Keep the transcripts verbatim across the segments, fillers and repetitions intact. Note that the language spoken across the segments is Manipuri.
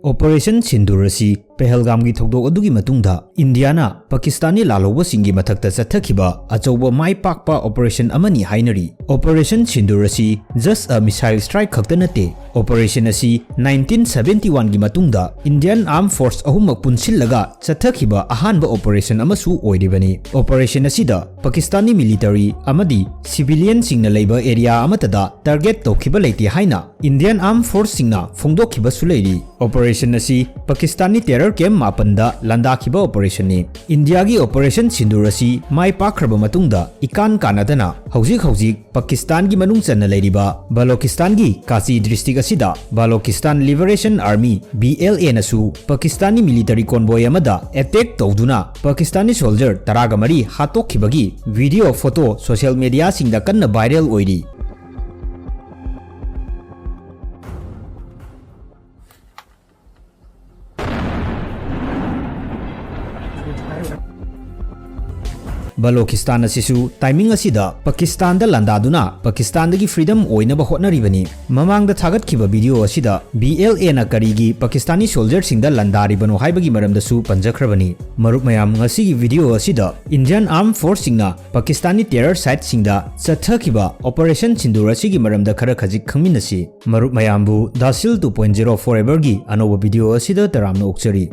Operation Sindoor ꯑꯁꯤ ꯄꯍꯜꯒꯥꯝꯒꯤ ꯊꯧꯗꯣꯛ ꯑꯗꯨꯒꯤ ꯃꯇꯨꯡꯗ ꯏꯟꯗꯤꯌꯥꯅ ꯄꯥꯀꯤꯁꯇꯥꯟꯒꯤ ꯂꯥꯜꯍꯧꯕꯁꯤꯡꯒꯤ ꯃꯊꯛꯇ ꯆꯠꯊꯈꯤꯕ ꯑꯆꯧꯕ ꯃꯥꯏ ꯄꯥꯛꯄ operation ꯑꯃꯅꯤ ꯍꯥꯏꯅꯔꯤ꯫ Operation Sindoor ꯑꯁꯤ just a missile strike ꯈꯛꯇ ꯅꯠꯇꯦ, operation ꯑꯁꯤ nineteen seventy one ꯒꯤ ꯃꯇꯨꯡꯗ Indian Armed Force ꯑꯍꯨꯝꯃꯛ ꯄꯨꯟꯁꯤꯜꯂꯒ ꯆꯠꯊꯈꯤꯕ ꯑꯍꯥꯟꯕ operation ꯑꯃꯁꯨ ꯑꯣꯏꯔꯤꯕꯅꯤ꯫ Operation ꯑꯁꯤꯗ ꯄꯥꯀꯤꯁꯇꯥꯟꯒꯤ military ꯑꯃꯗꯤ civilian ꯁꯤꯡꯅ ꯂꯩꯕ area ꯑꯃꯠꯇꯗ target ꯇꯧꯈꯤꯕ ꯂꯩꯇꯦ ꯍꯥꯏꯅ Indian Armed Force ꯁꯤꯡꯅ ꯐꯣꯡꯗꯣꯛꯈꯤꯕꯁꯨ ꯂꯩꯔꯤ꯫ Operation ꯑꯁꯤ ꯄꯥꯀꯤꯁꯇꯥꯟꯒꯤ terror camp ꯃꯥꯄꯟꯗ ꯂꯥꯟꯗꯥꯈꯤꯕ operation ꯅꯤ꯫ ꯏꯟꯗꯤꯌꯥꯒꯤ Operation Sindoor ꯑꯁꯤ ꯃꯥꯏ ꯄꯥꯛꯈ꯭ꯔꯕ ꯃꯇꯨꯡꯗ ꯏꯀꯥꯟ ꯀꯥꯟꯅꯗꯅ ꯍꯧꯖꯤꯛ ꯍꯧꯖꯤꯛ ꯄꯥꯀꯤꯁꯇꯥꯟꯒꯤ ꯃꯅꯨꯡ ꯆꯟꯅ ꯂꯩꯔꯤꯕ ꯕꯂꯣꯀꯤꯁꯇꯥꯟꯒꯤ ꯀꯥꯆꯤ district ꯑꯁꯤꯗ Balochistan Liberation Army, B L A ꯅꯁꯨ ꯄꯥꯀꯤꯁꯇꯥꯟꯒꯤ military convoy ꯑꯃꯗ attack ꯇꯧꯗꯨꯅ ꯄꯥꯀꯤꯁꯇꯥꯟꯒꯤ soldier ꯇꯔꯥꯒ ꯃꯔꯤ ꯍꯥꯠꯇꯣꯛꯈꯤꯕꯒꯤ video, photo social media ꯁꯤꯡꯗ ꯀꯟꯅ viral ꯑꯣꯏꯔꯤ꯫ ꯕꯂꯣꯀꯤꯁꯇꯥꯟ ꯑꯁꯤꯁꯨ timing ꯑꯁꯤꯗ ꯄꯥꯀꯤꯁꯇꯥꯟꯗ ꯂꯥꯟꯗꯥꯗꯨꯅ ꯄꯥꯀꯤꯁꯇꯥꯟꯗꯒꯤ freedom ꯑꯣꯏꯅꯕ ꯍꯣꯠꯅꯔꯤꯕꯅꯤ꯫ ꯃꯃꯥꯡꯗ ꯊꯥꯒꯠꯈꯤꯕ video ꯑꯁꯤꯗ B L A ꯅ ꯀꯔꯤꯒꯤ ꯄꯥꯀꯤꯁꯇꯥꯅꯤ soldier ꯁꯤꯡꯗ ꯂꯥꯟꯗꯥꯔꯤꯕꯅꯣ ꯍꯥꯏꯕꯒꯤ ꯃꯔꯝꯗꯁꯨ ꯄꯟꯖꯈ꯭ꯔꯕꯅꯤ꯫ ꯃꯔꯨꯞ ꯃꯌꯥꯝ, ꯉꯁꯤꯒꯤ video ꯑꯁꯤꯗ Indian Armed Force ꯁꯤꯡꯅ ꯄꯥꯀꯤꯁꯇꯥꯅꯤ terror site ꯁꯤꯡꯗ ꯆꯠꯊꯈꯤꯕ Operation Sindoor ꯑꯁꯤꯒꯤ ꯃꯔꯝꯗ ꯈꯔ ꯈꯖꯤꯛ ꯈꯪꯃꯤꯟꯅꯁꯤ꯫ ꯃꯔꯨꯞ ꯃꯌꯥꯝꯕꯨ ꯗꯥꯁꯤꯜ two point zero forever ꯒꯤ ꯑꯅꯧꯕ video ꯑꯁꯤꯗ ꯇꯔꯥꯝꯅ ꯑꯣꯛꯆꯔꯤ꯫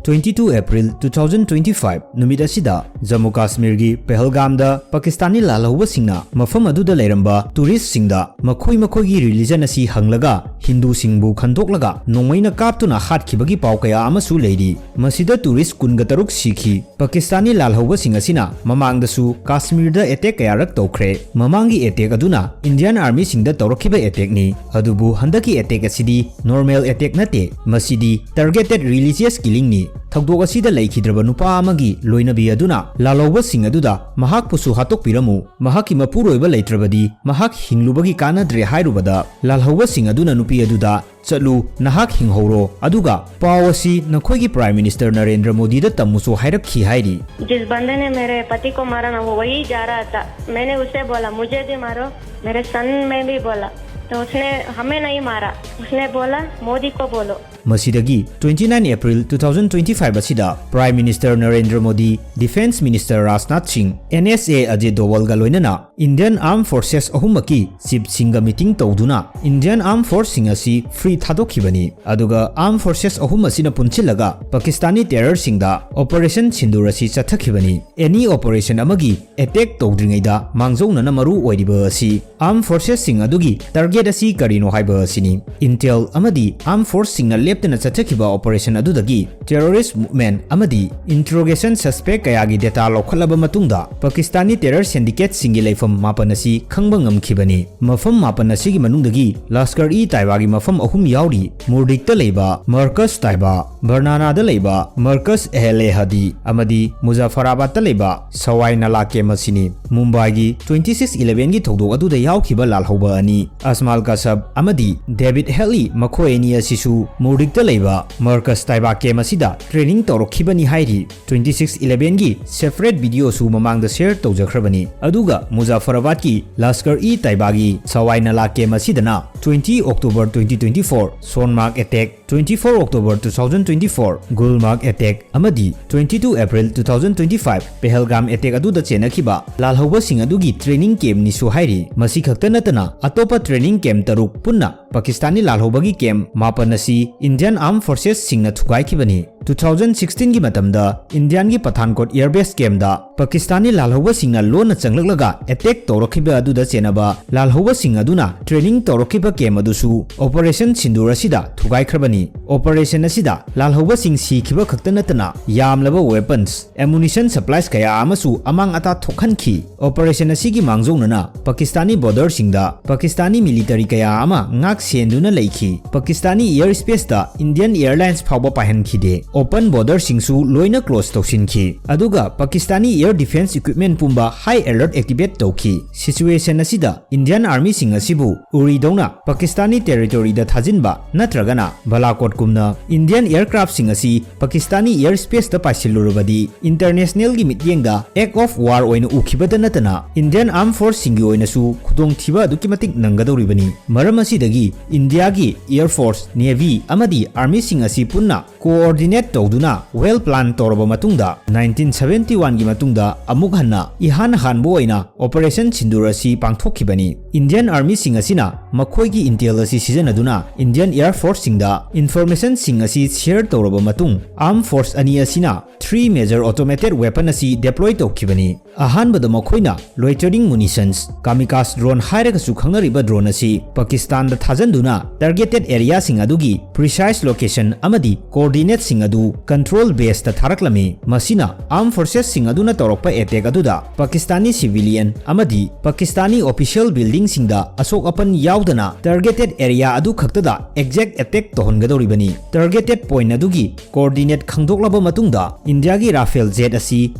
Twenty two April two thousand twenty five ꯅꯨꯃꯤꯠ ꯑꯁꯤꯗ ꯖꯝꯃꯨ ꯀꯥꯁꯃꯤꯔꯒꯤ ꯄꯍꯜꯒꯥꯝꯗ ꯄꯥꯀꯤꯁꯇꯥꯅꯤ ꯂꯥꯜꯍꯧꯕꯁꯤꯡꯅ ꯃꯐꯝ ꯑꯗꯨꯗ ꯂꯩꯔꯝꯕ tourist ꯁꯤꯡꯗ ꯃꯈꯣꯏ ꯃꯈꯣꯏꯒꯤ religion ꯑꯁꯤ ꯍꯪꯂꯒ ꯍꯤꯟꯗꯨꯁꯤꯡꯕꯨ ꯈꯟꯗꯣꯛꯂꯒ ꯅꯣꯡꯃꯩꯅ ꯀꯥꯞꯇꯨꯅ ꯍꯥꯠꯈꯤꯕꯒꯤ ꯄꯥꯎ ꯀꯌꯥ ꯑꯃꯁꯨ ꯂꯩꯔꯤ꯫ ꯃꯁꯤꯗ tourist ꯀꯨꯟꯒ ꯇꯔꯨꯛ ꯁꯤꯈꯤ꯫ ꯄꯥꯀꯤꯁꯇꯥꯅꯤ ꯂꯥꯜꯍꯧꯕꯁꯤꯡ ꯑꯁꯤꯅ ꯃꯃꯥꯡꯗꯁꯨ ꯀꯥꯁꯃꯤꯔꯗ attack ꯀꯌꯥꯔꯛ ꯇꯧꯈ꯭ꯔꯦ꯫ ꯃꯃꯥꯡꯒꯤ attack ꯑꯗꯨꯅ Indian Army ꯁꯤꯡꯗ ꯇꯧꯔꯛꯈꯤꯕ attack ꯅꯤ, ꯑꯗꯨꯕꯨ ꯍꯟꯗꯛꯀꯤ attack ꯑꯁꯤꯗꯤ normal attack ꯅꯠꯇꯦ, ꯃꯁꯤꯗꯤ targeted religious killing ꯅꯤ꯫ ꯊꯧꯗꯣꯛ ꯑꯁꯤꯗ ꯂꯩꯈꯤꯗ꯭ꯔꯕ ꯅꯨꯄꯥ ꯑꯃꯒꯤ ꯂꯣꯏꯅꯕꯤ ꯑꯗꯨꯅ ꯂꯥꯜꯍꯧꯕꯁꯤꯡ ꯑꯗꯨꯗ ꯃꯍꯥꯛꯄꯨꯁꯨ ꯍꯥꯠꯇꯣꯛꯄꯤꯔꯝꯃꯨ, ꯃꯍꯥꯛꯀꯤ ꯃꯄꯨꯔꯣꯏꯕ ꯂꯩꯇ꯭ꯔꯕꯗꯤ ꯃꯍꯥꯛ ꯍꯤꯡꯂꯨꯕꯒꯤ ꯀꯥꯟꯅꯗ꯭ꯔꯦ ꯍꯥꯏꯔꯨꯕꯗ, ꯂꯥꯜꯍꯧꯕꯁꯤꯡ ꯑꯗꯨꯅ ꯅꯨꯄꯤ ꯑꯗꯨꯗ, "ꯆꯠꯂꯨ, ꯅꯍꯥꯛ ꯍꯤꯡꯍꯧꯔꯣ, ꯑꯗꯨꯒ ꯄꯥꯎ ꯑꯁꯤ ꯅꯈꯣꯏꯒꯤ Prime Minister ꯅꯔꯦꯟꯗ꯭ꯔ ꯃꯣꯗꯤꯗ ꯇꯝꯃꯨꯁꯨ" ꯍꯥꯏꯔꯛꯈꯤ ꯍꯥꯏꯔꯤ꯫ जिस बंदे ने मेरे पति को मारा ना, वो वही जा रहा था। मैंने उसे बोला, "मुझे भी मारो, मेरे सन में भी बोला।" तो उसने हमें नहीं मारा, उसने बोला मोदी को बोलो। ꯃꯁꯤꯗꯒꯤ twenty nine April two thousand twenty five ꯑꯁꯤꯗ Prime Minister Narendra Modi, Defence Minister Rajnath ꯁꯤꯡ, NSA ꯑꯖꯤꯠ ꯗꯣꯋꯜꯒ ꯂꯣꯏꯅꯅ Indian Armed Forces ꯑꯍꯨꯝꯃꯛꯀꯤ chiefꯁꯤꯡꯒ meeting ꯇꯧꯗꯨꯅ Indian Armed Forceꯁꯤꯡ ꯑꯁꯤ free ꯊꯥꯗꯣꯛꯈꯤꯕꯅꯤ꯫ ꯑꯗꯨꯒ Armed Forces ꯑꯍꯨꯝ ꯑꯁꯤꯅ ꯄꯨꯟꯁꯤꯜꯂꯒ ꯄꯥꯀꯤꯁꯇꯥꯅꯤ terrorꯁꯤꯡꯗ Operation Sindoor ꯑꯁꯤ ꯆꯠꯊꯈꯤꯕꯅꯤ꯫ Any operation ꯑꯃꯒꯤ attack ꯇꯧꯗ꯭ꯔꯤꯉꯩꯗ ꯃꯥꯡꯖꯧꯅꯅ ꯃꯔꯨ ꯑꯣꯏꯔꯤꯕ ꯑꯁꯤ Armed Forcesꯁꯤꯡ ꯑꯗꯨꯒꯤ target ꯑꯁꯤ ꯀꯔꯤꯅꯣ ꯍꯥꯏꯕ ꯑꯁꯤꯅꯤ꯫ Intel ꯑꯃꯗꯤ Armed Forceꯁꯤꯡꯅ ꯂꯦꯞꯇꯅ ꯆꯠꯊꯈꯤꯕ operation ꯑꯗꯨꯗꯒꯤ terrorist movement ꯑꯃꯗꯤ interrogation suspect ꯀꯌꯥꯒꯤ data ꯂꯧꯈꯠꯂꯕ ꯃꯇꯨꯡꯗ ꯄꯥꯀꯤꯁꯇꯥꯅꯤ terror syndicateꯁꯤꯡꯒꯤ ꯂꯩꯐꯝ ꯃꯥꯄꯟ ꯑꯁꯤ ꯈꯪꯕ ꯉꯝꯈꯤꯕꯅꯤ꯫ ꯃꯐꯝ ꯃꯥꯄꯟ ꯑꯁꯤꯒꯤ ꯃꯅꯨꯡꯗꯒꯤ ꯂꯁꯀꯔ-ꯏ-ꯇꯥꯏꯕꯥꯒꯤ ꯃꯐꯝ ꯑꯍꯨꯝ ꯌꯥꯎꯔꯤ: ꯃꯨꯔꯗꯤꯛꯇ ꯂꯩꯕ ꯃꯔꯀꯁ ꯇꯥꯏꯕꯥ, ꯕꯔꯅꯥꯅꯥꯗ ꯂꯩꯕ ꯃꯔꯀꯁ ꯑꯦꯍꯂꯦ ꯍꯗꯤ ꯑꯃꯗꯤ ꯃꯨꯖꯥꯐꯔꯥꯕꯥꯗꯇ ꯂꯩꯕ ꯁꯋꯥꯏ ꯅꯂꯥ camp ꯑꯁꯤꯅꯤ꯫ ꯃꯨꯝꯕꯥꯏꯒꯤ twenty six elevenꯒꯤ ꯊꯧꯗꯣꯛ ꯑꯗꯨꯗ ꯌꯥꯎꯈꯤꯕ ꯂꯥꯜꯍꯧꯕ ꯑꯅꯤ, ꯑꯁꯃꯥꯜ ꯀꯁꯕ ꯑꯃꯗꯤ ꯗꯦꯕꯤꯗ ꯍꯦꯗꯂꯤ, ꯃꯈꯣꯏ ꯑꯅꯤ ꯑꯁꯤꯁꯨ ꯃꯨꯔꯗꯤꯛꯇ ꯂꯩꯕ ꯃꯔꯀꯁ ꯇꯥꯏꯕꯥ camp ꯑꯁꯤꯗ training ꯇꯧꯔꯛꯈꯤꯕꯅꯤ ꯍꯥꯏꯔꯤ꯫ Twenty six elevenꯒꯤ separate videoꯁꯨ ꯃꯃꯥꯡꯗ share ꯇꯧꯖꯈ꯭ꯔꯕꯅꯤ꯫ ꯑꯗꯨꯒ ꯃꯨꯖꯥꯐꯔꯥꯕꯥꯗꯀꯤ ꯂꯁꯀꯔ-ꯏ-ꯇꯥꯏꯕꯥꯒꯤ ꯁꯋꯥꯏ ꯅꯂꯥ camp ꯑꯁꯤꯗꯅ twenty October twenty twenty four Sonmarg attack, twenty four October two thousand twenty four Gulmarg attack ꯑꯃꯗꯤ twenty two April two thousand twenty five Pahalgam attack ꯑꯗꯨꯗ ꯆꯦꯟꯅꯈꯤꯕ ꯂꯥꯜꯍꯧꯕꯁꯤꯡ ꯑꯗꯨꯒꯤ training campꯅꯤꯁꯨ ꯍꯥꯏꯔꯤ꯫ ꯃꯁꯤ ꯈꯛꯇ ꯅꯠꯇꯅ ꯑꯇꯣꯞꯄ training camp ꯇꯔꯨꯛ ꯄꯨꯟꯅ ꯄꯥꯀꯤꯁꯇꯥꯅꯤ ꯂꯥꯜꯍꯧꯕꯒꯤ camp ꯃꯥꯄꯟ ꯑꯁꯤ Indian Armed Forcesꯁꯤꯡꯅ ꯊꯨꯒꯥꯏꯈꯤꯕꯅꯤ꯫ Two thousand sixteenꯒꯤ ꯃꯇꯝꯗ ꯏꯟꯗꯤꯌꯥꯟꯒꯤ ꯄꯊꯥꯟꯀꯣꯠ air base campꯗ ꯄꯥꯀꯤꯁꯇꯥꯅꯤ ꯂꯥꯜꯍꯧꯕꯁꯤꯡꯅ ꯂꯣꯟꯅ ꯆꯪꯂꯛꯂꯒ attack ꯇꯧꯔꯛꯈꯤꯕ ꯑꯗꯨꯗ ꯆꯦꯟꯅꯕ ꯂꯥꯜꯍꯧꯕꯁꯤꯡ ꯑꯗꯨꯅ training ꯇꯧꯔꯛꯈꯤꯕ camp ꯑꯗꯨꯁꯨ Operation Sindoor ꯑꯁꯤꯗ ꯊꯨꯒꯥꯏꯈ꯭ꯔꯕꯅꯤ꯫ Operation ꯑꯁꯤꯗ ꯂꯥꯜꯍꯧꯕꯁꯤꯡ ꯁꯤꯈꯤꯕ ꯈꯛꯇ ꯅꯠꯇꯅ ꯌꯥꯝꯂꯕ weapons, ammunition supplies ꯀꯌꯥ ꯑꯃꯁꯨ ꯑꯃꯥꯡ ꯑꯇꯥ ꯊꯣꯛꯍꯟꯈꯤ꯫ Operation ꯑꯁꯤꯒꯤ ꯃꯥꯡꯖꯧꯅꯅ ꯄꯥꯀꯤꯁꯇꯥꯅꯤ borderꯁꯤꯡꯗ ꯄꯥꯀꯤꯁꯇꯥꯅꯤ military ꯀꯌꯥ ꯑꯃ ꯉꯥꯛ ꯁꯦꯟꯗꯨꯅ ꯂꯩꯈꯤ꯫ ꯄꯥꯀꯤꯁꯇꯥꯅꯤ air spaceꯇ Indian Airlines ꯐꯥꯎꯕ ꯄꯥꯏꯍꯟꯈꯤꯗꯦ꯫ open borderꯁꯤꯡꯁꯨ ꯂꯣꯏꯅ close ꯇꯧꯁꯤꯟꯈꯤ꯫ ꯑꯗꯨꯒ Pakistani air defense equipment ꯄꯨꯝꯕ high alert activate ꯇꯧꯈꯤ꯫ Situation ꯑꯁꯤꯗ Indian Armyꯁꯤꯡ ꯑꯁꯤꯕꯨ ꯎꯔꯤꯗꯧꯅ Pakistani territoryꯗ ꯊꯥꯖꯤꯟꯕ ꯅꯠꯇ꯭ꯔꯒꯅ ꯕꯂꯥꯀꯣꯠꯀꯨꯝꯅ Indian aircraftꯁꯤꯡ ꯑꯁꯤ Pakistani airspaceꯇ ꯄꯥꯏꯁꯤꯜꯂꯨꯔꯕꯗꯤ internationalꯒꯤ ꯃꯤꯠꯌꯦꯡꯗ act of war ꯑꯣꯏꯅ ꯎꯈꯤꯕꯇ ꯅꯠꯇꯅ Indian Armed Forceꯁꯤꯡꯒꯤ ꯑꯣꯏꯅꯁꯨ ꯈꯨꯗꯣꯡꯊꯤꯕ ꯑꯗꯨꯛꯀꯤ ꯃꯇꯤꯛ ꯅꯪꯒꯗꯧꯔꯤꯕꯅꯤ꯫ ꯃꯔꯝ ꯑꯁꯤꯗꯒꯤ Indiaꯒꯤ Air Force, Navy ꯑꯃꯗꯤ Armyꯁꯤꯡ ꯑꯁꯤ ꯄꯨꯟꯅ coordinate ꯇꯧꯗꯨꯅ well plan ꯇꯧꯔꯕ ꯃꯇꯨꯡꯗ nineteen seventy oneꯒꯤ ꯃꯇꯨꯡꯗ ꯑꯃꯨꯛ ꯍꯟꯅ ꯏꯍꯥꯟ ꯍꯥꯟꯕ ꯑꯣꯏꯅ Operation Sindoor ꯑꯁꯤ ꯄꯥꯡꯊꯣꯛꯈꯤꯕꯅꯤ꯫ Indian Armyꯁꯤꯡ ꯑꯁꯤꯅ ꯃꯈꯣꯏꯒꯤ intel ꯑꯁꯤ ꯁꯤꯖꯤꯟꯅꯗꯨꯅ Indian Air Forceꯁꯤꯡꯗ informationꯁꯤꯡ ꯑꯁꯤ share ꯇꯧꯔꯕ ꯃꯇꯨꯡ Armed Force ꯑꯅꯤ ꯑꯁꯤꯅ three major automated weapon ꯑꯁꯤ deploy ꯇꯧꯈꯤꯕꯅꯤ꯫ ꯑꯍꯥꯟꯕꯗ ꯃꯈꯣꯏꯅ loitering munitions, kamikaze drone ꯍꯥꯏꯔꯒꯁꯨ ꯈꯪꯅꯔꯤꯕ drone ꯑꯁꯤ Pakistanꯗ ꯊꯥꯖꯟꯗꯨꯅ targeted areaꯁꯤꯡ ꯑꯗꯨꯒꯤ precise location ꯑꯃꯗꯤ coordinateꯁꯤꯡ ꯑꯗꯨ control baseꯇ ꯊꯥꯔꯛꯂꯝꯃꯤ꯫ ꯃꯁꯤꯅ Armed Forcesꯁꯤꯡ ꯑꯗꯨꯅ ꯇꯧꯔꯛꯄ attack ꯑꯗꯨꯗ Pakistani civilian ꯑꯃꯗꯤ Pakistani official buildingꯁꯤꯡꯗ ꯑꯁꯣꯛ ꯑꯄꯟ ꯌꯥꯎꯗꯅ targeted area ꯑꯗꯨ ꯈꯛꯇꯗ exact attack ꯇꯧꯍꯟꯒꯗꯧꯔꯤꯕꯅꯤ꯫ Targeted point ꯑꯗꯨꯒꯤ coordinate ꯈꯪꯗꯣꯛꯂꯕ ꯃꯇꯨꯡꯗ Indiaꯒꯤ Rafale jet ꯑꯁꯤ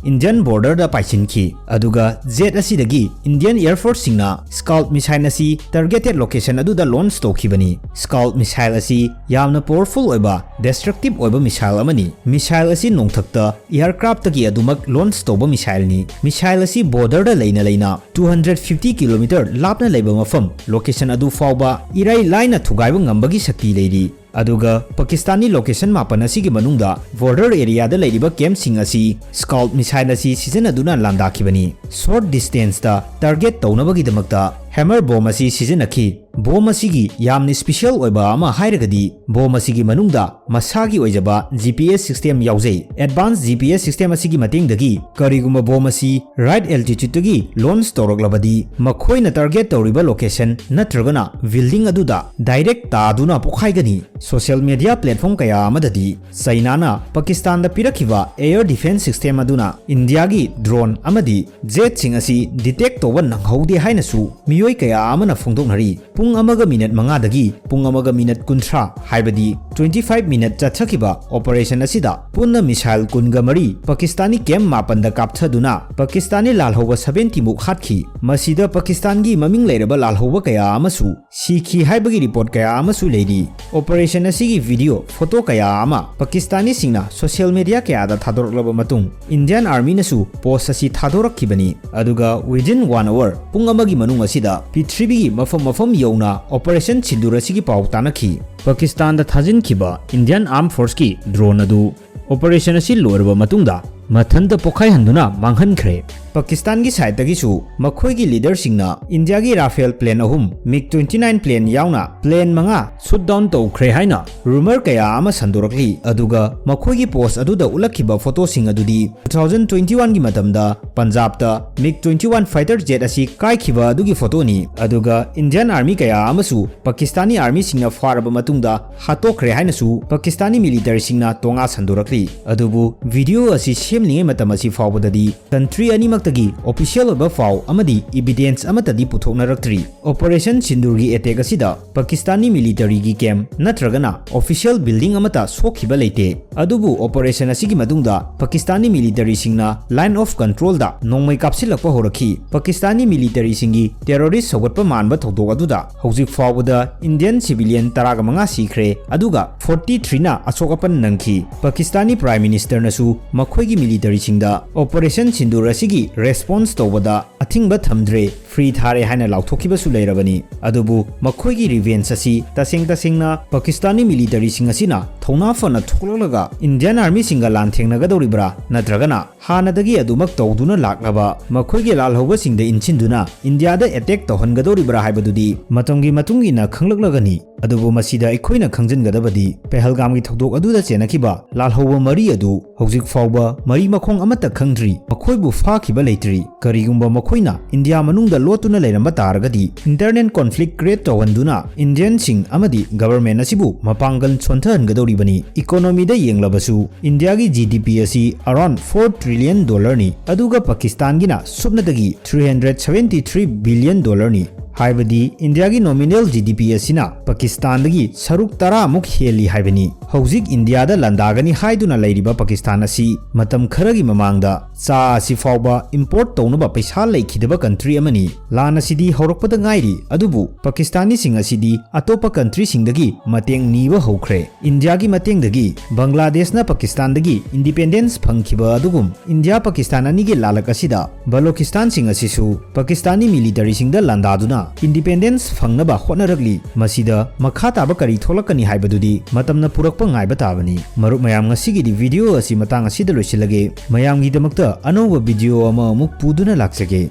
Indian borderꯗ ꯄꯥꯏꯁꯤꯟꯈꯤ꯫ ꯑꯗꯨꯒ jet ꯑꯁꯤꯗꯒꯤ Indian Air Forceꯁꯤꯡꯅ Scalp missile ꯑꯁꯤ targeted location ꯑꯗꯨꯗ launch ꯇꯧꯈꯤꯕꯅꯤ꯫ Scalp missile ꯑꯁꯤ ꯌꯥꯝꯅ powerful ꯑꯣꯏꯕ destructive ꯑꯣꯏꯕ missile ꯑꯃꯅꯤ꯫ Missile ꯑꯁꯤ ꯅꯣꯡꯊꯛꯇ aircraftꯇꯒꯤ ꯑꯗꯨꯃꯛ launch ꯇꯧꯕ missileꯅꯤ꯫ Missile ꯑꯁꯤ borderꯗ ꯂꯩꯅ ꯂꯩꯅ two hundred fifty kilometer ꯂꯥꯞꯅ ꯂꯩꯕ ꯃꯐꯝ location ꯑꯗꯨ ꯐꯥꯎꯕ ꯏꯔꯥꯏ ꯂꯥꯏꯅ ꯊꯨꯒꯥꯏꯕ ꯉꯝꯕꯒꯤ ꯁꯛꯇꯤ ꯂꯩꯔꯤ꯫ ꯑꯗꯨꯒ Pakistani location ꯃꯥꯄꯟ ꯑꯁꯤꯒꯤ ꯃꯅꯨꯡꯗ border areaꯗ ꯂꯩꯔꯤꯕ campꯁꯤꯡ ꯑꯁꯤ Scalp missile ꯑꯁꯤ ꯁꯤꯖꯤꯟꯅꯗꯨꯅ ꯂꯥꯟꯗꯥꯈꯤꯕꯅꯤ꯫ Short distanceꯇ target ꯇꯧꯅꯕꯒꯤꯗꯃꯛꯇ hammer bomb ꯑꯁꯤ ꯁꯤꯖꯤꯟꯅꯈꯤ꯫ Bomb ꯑꯁꯤꯒꯤ ꯌꯥꯝꯅ special ꯑꯣꯏꯕ ꯑꯃ ꯍꯥꯏꯔꯒꯗꯤ bomb ꯑꯁꯤꯒꯤ ꯃꯅꯨꯡꯗ ꯃꯁꯥꯒꯤ ꯑꯣꯏꯖꯕ G P S system ꯌꯥꯎꯖꯩ꯫ Advanced G P S system ꯑꯁꯤꯒꯤ ꯃꯇꯦꯡꯗꯒꯤ ꯀꯔꯤꯒꯨꯝꯕ bomb ꯑꯁꯤ right altitudeꯇꯒꯤ launch ꯇꯧꯔꯛꯂꯕꯗꯤ ꯃꯈꯣꯏꯅ target ꯇꯧꯔꯤꯕ location ꯅꯠꯇ꯭ꯔꯒꯅ building ꯑꯗꯨꯗ direct ꯇꯥꯗꯨꯅ ꯄꯣꯈꯥꯏꯒꯅꯤ꯫ Social media platform ꯀꯌꯥ ꯑꯃꯗꯗꯤ Chinaꯅ Pakistanꯗ ꯄꯤꯔꯛꯈꯤꯕ air defense system ꯑꯗꯨꯅ Indiaꯒꯤ drone ꯑꯃꯗꯤ jetꯁꯤꯡ ꯑꯁꯤ detect ꯇꯧꯕ ꯅꯪꯍꯧꯗꯦ ꯍꯥꯏꯅꯁꯨ ꯃꯤꯑꯣꯏ ꯃꯤꯑꯣꯏ ꯀꯌꯥ ꯑꯃꯅ ꯐꯣꯡꯗꯣꯛꯅꯔꯤ꯫ ꯄꯨꯡ ꯑꯃꯒ ꯃꯤꯅꯠ ꯃꯉꯥꯗꯒꯤ ꯄꯨꯡ ꯑꯃꯒ ꯃꯤꯅꯠ ꯀꯨꯟꯊ꯭ꯔꯥ, ꯍꯥꯏꯕꯗꯤ twenty five minute ꯆꯠꯊꯈꯤꯕ operation ꯑꯁꯤꯗ ꯄꯨꯟꯅ missile ꯀꯨꯟꯒ ꯃꯔꯤ ꯄꯥꯀꯤꯁꯇꯥꯅꯤ camp ꯃꯥꯄꯟꯗ ꯀꯥꯞꯊꯗꯨꯅ ꯄꯥꯀꯤꯁꯇꯥꯅꯤ ꯂꯥꯜꯍꯧꯕ seventy ꯃꯨꯛ ꯍꯥꯠꯈꯤ꯫ ꯃꯁꯤꯗ ꯄꯥꯀꯤꯁꯇꯥꯟꯒꯤ ꯃꯃꯤꯡ ꯂꯩꯔꯕ ꯂꯥꯜꯍꯧꯕ ꯀꯌꯥ ꯑꯃꯁꯨ ꯁꯤꯈꯤ ꯍꯥꯏꯕꯒꯤ report ꯀꯌꯥ ꯑꯃꯁꯨ ꯂꯩꯔꯤ꯫ Operation ꯑꯁꯤꯒꯤ video, photo ꯀꯌꯥ ꯑꯃ ꯄꯥꯀꯤꯁꯇꯥꯅꯤꯁꯤꯡꯅ social media ꯀꯌꯥꯗ ꯊꯥꯗꯣꯔꯛꯂꯕ ꯃꯇꯨꯡ, Indian Armyꯅꯁꯨ post ꯑꯁꯤ ꯊꯥꯗꯣꯔꯛꯈꯤꯕꯅꯤ꯫ ꯑꯗꯨꯒ within one hour, ꯄꯨꯡ ꯑꯃꯒꯤ ꯃꯅꯨꯡ ꯑꯁꯤꯗ ꯄ꯭ꯔꯤꯊꯤꯕꯤꯒꯤ ꯃꯐꯝ ꯃꯐꯝ ꯌꯧꯅ operation ꯁꯤꯟꯗꯨꯔ ꯑꯁꯤꯒꯤ ꯄꯥꯎ ꯇꯥꯅꯈꯤ꯫ ꯄꯥꯀꯤꯁꯇꯥꯟꯗ ꯊꯥꯖꯤꯟꯈꯤꯕ Indian Armed Forceꯀꯤ drone ꯑꯗꯨ operation ꯑꯁꯤ ꯂꯣꯏꯔꯕ ꯃꯇꯨꯡꯗ ꯃꯊꯟꯇ ꯄꯣꯈꯥꯏꯍꯟꯗꯨꯅ ꯃꯥꯡꯍꯟꯈ꯭ꯔꯦ꯫ ꯄꯥꯀꯤꯁꯇꯥꯟꯒꯤ sideꯇꯒꯤꯁꯨ ꯃꯈꯣꯏꯒꯤ leaderꯁꯤꯡꯅ ꯏꯟꯗꯤꯌꯥꯒꯤ Rafale plane ꯑꯍꯨꯝ, MiG twenty nine plane ꯌꯥꯎꯅ plane ꯃꯉꯥ shoot down ꯇꯧꯈ꯭ꯔꯦ ꯍꯥꯏꯅ rumor ꯀꯌꯥ ꯑꯃ ꯁꯟꯗꯣꯔꯛꯂꯤ꯫ ꯑꯗꯨꯒ ꯃꯈꯣꯏꯒꯤ post ꯑꯗꯨꯗ ꯎꯠꯂꯛꯈꯤꯕ photoꯁꯤꯡ ꯑꯗꯨꯗꯤ two thousand twenty oneꯒꯤ ꯃꯇꯝꯗ ꯄꯟꯖꯥꯕꯇ MiG twenty one fighter jet ꯑꯁꯤ ꯀꯥꯏꯈꯤꯕ ꯑꯗꯨꯒꯤ photoꯅꯤ꯫ ꯑꯗꯨꯒ Indian Army ꯀꯌꯥ ꯑꯃꯁꯨ ꯄꯥꯀꯤꯁꯇꯥꯅꯤ Armyꯁꯤꯡꯅ ꯐꯥꯔꯕ ꯃꯇꯨꯡꯗ ꯍꯥꯠꯇꯣꯛꯈ꯭ꯔꯦ ꯍꯥꯏꯅꯁꯨ ꯄꯥꯀꯤꯁꯇꯥꯅꯤ militaryꯁꯤꯡꯅ ꯇꯣꯉꯥ ꯁꯟꯗꯣꯔꯛꯂꯤ꯫ ꯑꯗꯨꯕꯨ video ꯑꯁꯤ ꯁꯦꯝꯂꯤꯉꯩ ꯃꯇꯝ ꯑꯁꯤ ꯐꯥꯎꯕꯗꯗꯤ country ꯑꯅꯤꯃꯛꯇꯒꯤ official ꯑꯣꯏꯕ ꯄꯥꯎ ꯑꯃꯗꯤ evidence ꯑꯃꯠꯇꯗꯤ ꯄꯨꯊꯣꯛꯅꯔꯛꯇ꯭ꯔꯤ꯫ Operation ꯁꯤꯟꯗꯨꯔꯒꯤ attack ꯑꯁꯤꯗ ꯄꯥꯀꯤꯁꯇꯥꯅꯤ militaryꯒꯤ camp ꯅꯠꯇ꯭ꯔꯒꯅ official building ꯑꯃꯠꯇ ꯁꯣꯛꯈꯤꯕ ꯂꯩꯇꯦ꯫ ꯑꯗꯨꯕꯨ operation ꯑꯁꯤꯒꯤ ꯃꯇꯨꯡꯗ ꯄꯥꯀꯤꯁꯇꯥꯅꯤ militaryꯁꯤꯡꯅ line of controlꯗ ꯅꯣꯡꯃꯩ ꯀꯥꯞꯁꯤꯜꯂꯛꯄ ꯍꯧꯔꯛꯈꯤ꯫ ꯄꯥꯀꯤꯁꯇꯥꯅꯤ militaryꯁꯤꯡꯒꯤ terrorist ꯁꯧꯒꯠꯄ ꯃꯥꯟꯕ ꯊꯧꯗꯣꯛ ꯑꯗꯨꯗ ꯍꯧꯖꯤꯛ ꯐꯥꯎꯕꯗ Indian civilian ꯇꯔꯥꯒ ꯃꯉꯥ ꯁꯤꯈ꯭ꯔꯦ, ꯑꯗꯨꯒ forty threeꯅ ꯑꯁꯣꯛ ꯑꯄꯟ ꯅꯪꯈꯤ꯫ ꯄꯥꯀꯤꯁꯇꯥꯅꯤ Prime Ministerꯅꯁꯨ ꯃꯈꯣꯏꯒꯤ militaryꯁꯤꯡꯗ operation ꯁꯤꯟꯗꯨꯔ ꯑꯁꯤꯒꯤ response ꯇꯧꯕꯗ ꯑꯊꯤꯡꯕ ꯊꯝꯗ꯭ꯔꯦ, free ꯊꯥꯔꯦ ꯍꯥꯏꯅ ꯂꯥꯎꯊꯣꯛꯈꯤꯕꯁꯨ ꯂꯩꯔꯕꯅꯤ꯫ ꯑꯗꯨꯕꯨ ꯃꯈꯣꯏꯒꯤ revenge ꯑꯁꯤ ꯇꯁꯦꯡ ꯇꯁꯦꯡꯅ ꯄꯥꯀꯤꯁꯇꯥꯅꯤ militaryꯁꯤꯡ ꯑꯁꯤꯅ ꯊꯧꯅꯥ ꯐꯅ ꯊꯣꯛꯂꯛꯂꯒ Indian Armyꯁꯤꯡꯒ ꯂꯥꯟꯊꯦꯡꯅꯒꯗꯧꯔꯤꯕ꯭ꯔꯥ, ꯅꯠꯇ꯭ꯔꯒꯅ ꯍꯥꯟꯅꯗꯒꯤ ꯑꯗꯨꯃꯛ ꯇꯧꯗꯨꯅ ꯂꯥꯛꯂꯕ ꯃꯈꯣꯏꯒꯤ ꯂꯥꯜꯍꯧꯕꯁꯤꯡꯗ ꯏꯟꯁꯤꯟꯗꯨꯅ ꯏꯟꯗꯤꯌꯥꯗ attack ꯇꯧꯍꯟꯒꯗꯧꯔꯤꯕ꯭ꯔꯥ ꯍꯥꯏꯕꯗꯨꯗꯤ ꯃꯇꯝꯒꯤ ꯃꯇꯨꯡ ꯏꯟꯅ ꯈꯪꯂꯛꯂꯒꯅꯤ꯫ ꯑꯗꯨꯕꯨ ꯃꯁꯤꯗ ꯑꯩꯈꯣꯏꯅ ꯈꯪꯖꯤꯟꯒꯗꯕꯗꯤ, ꯄꯦꯍꯜꯒꯥꯝꯒꯤ ꯊꯧꯗꯣꯛ ꯑꯗꯨꯗ ꯆꯦꯟꯅꯈꯤꯕ ꯂꯥꯜꯍꯧꯕ ꯃꯔꯤ ꯑꯗꯨ ꯍꯧꯖꯤꯛ ꯐꯥꯎꯕ ꯃꯔꯤ ꯃꯈꯣꯡ ꯑꯃꯠꯇ ꯈꯪꯗ꯭ꯔꯤ, ꯃꯈꯣꯏꯕꯨ ꯐꯥꯈꯤꯕ ꯂꯩꯇ꯭ꯔꯤ꯫ ꯀꯔꯤꯒꯨꯝꯕ ꯃꯈꯣꯏꯅ ꯏꯟꯗꯤꯌꯥ ꯃꯅꯨꯡꯗ ꯂꯣꯠꯇꯨꯅ ꯂꯩꯔꯝꯕ ꯇꯥꯔꯒꯗꯤ, internal conflict create ꯇꯧꯍꯟꯗꯨꯅ ꯏꯟꯗꯤꯌꯟꯁꯤꯡ ꯑꯃꯗꯤ government ꯑꯁꯤꯕꯨ ꯃꯄꯥꯡꯒꯜ ꯁꯣꯟꯊꯍꯟꯒꯗꯧꯔꯤꯕꯅꯤ꯫ Economy ꯗ ꯌꯦꯡꯂꯕꯁꯨ ꯏꯟꯗꯤꯌꯥꯒꯤ G D P ꯑꯁꯤ around four trillion dollar ꯅꯤ, ꯑꯗꯨꯒ ꯄꯥꯀꯤꯁꯇꯥꯟꯒꯤꯅ ꯁꯨꯞꯅꯗꯒꯤ three hundred seventy three billion dollar ꯅꯤ꯫ ꯍꯥꯏꯕꯗꯤ ꯏꯟꯗꯤꯌꯥꯒꯤ nominal G D P ꯑꯁꯤꯅ ꯄꯥꯀꯤꯁꯇꯥꯟꯗꯒꯤ ꯁꯔꯨꯛ ꯇꯔꯥꯃꯨꯛ ꯍꯦꯜꯂꯤ ꯍꯥꯏꯕꯅꯤ꯫ ꯍꯧꯖꯤꯛ ꯏꯟꯗꯤꯌꯥꯗ ꯂꯥꯟꯗꯥꯒꯅꯤ ꯍꯥꯏꯗꯨꯅ ꯂꯩꯔꯤꯕ ꯄꯥꯀꯤꯁꯇꯥꯟ ꯑꯁꯤ ꯃꯇꯝ ꯈꯔꯒꯤ ꯃꯃꯥꯡꯗ ꯆꯥ ꯑꯁꯤ ꯐꯥꯎꯕ import ꯇꯧꯅꯕ ꯄꯩꯁꯥ ꯂꯩꯈꯤꯗꯕ country ꯑꯃꯅꯤ꯫ ꯂꯥꯟ ꯑꯁꯤꯗꯤ ꯍꯧꯔꯛꯄꯗ ꯉꯥꯏꯔꯤ, ꯑꯗꯨꯕꯨ ꯄꯥꯀꯤꯁꯇꯥꯅꯤꯁꯤꯡ ꯑꯁꯤꯗꯤ ꯑꯇꯣꯞꯄ country ꯁꯤꯡꯗꯒꯤ ꯃꯇꯦꯡ ꯅꯤꯕ ꯍꯧꯈ꯭ꯔꯦ꯫ ꯏꯟꯗꯤꯌꯥꯒꯤ ꯃꯇꯦꯡꯗꯒꯤ ꯕꯪꯒ꯭ꯂꯥꯗꯦꯁꯅ ꯄꯥꯀꯤꯁꯇꯥꯟꯗꯒꯤ independence ꯐꯪꯈꯤꯕ ꯑꯗꯨꯒꯨꯝ, ꯏꯟꯗꯤꯌꯥ ꯄꯥꯀꯤꯁꯇꯥꯟ ꯑꯅꯤꯒꯤ ꯂꯥꯂꯛ ꯑꯁꯤꯗ ꯕꯂꯣꯀꯤꯁꯇꯥꯟꯁꯤꯡ ꯑꯁꯤꯁꯨ ꯄꯥꯀꯤꯁꯇꯥꯅꯤ military ꯁꯤꯡꯗ ꯂꯥꯟꯗꯥꯗꯨꯅ independence ꯐꯪꯅꯕ ꯍꯣꯠꯅꯔꯛꯂꯤ꯫ ꯃꯁꯤꯗ ꯃꯈꯥ ꯇꯥꯕ ꯀꯔꯤ ꯊꯣꯛꯂꯛꯀꯅꯤ ꯍꯥꯏꯕꯗꯨꯗꯤ ꯃꯇꯝꯅ ꯄꯨꯔꯛꯄ ꯉꯥꯏꯕ ꯇꯥꯕꯅꯤ꯫ ꯃꯔꯨꯞ ꯃꯌꯥꯝ, ꯉꯁꯤꯒꯤꯗꯤ video ꯑꯁꯤ ꯃꯇꯥꯡ ꯑꯁꯤꯗ ꯂꯣꯏꯁꯤꯜꯂꯒꯦ꯫ ꯃꯌꯥꯝꯒꯤꯗꯃꯛꯇ ꯑꯅꯧꯕ video ꯑꯃ ꯑꯃꯨꯛ ꯄꯨꯗꯨꯅ ꯂꯥꯛꯆꯒꯦ꯫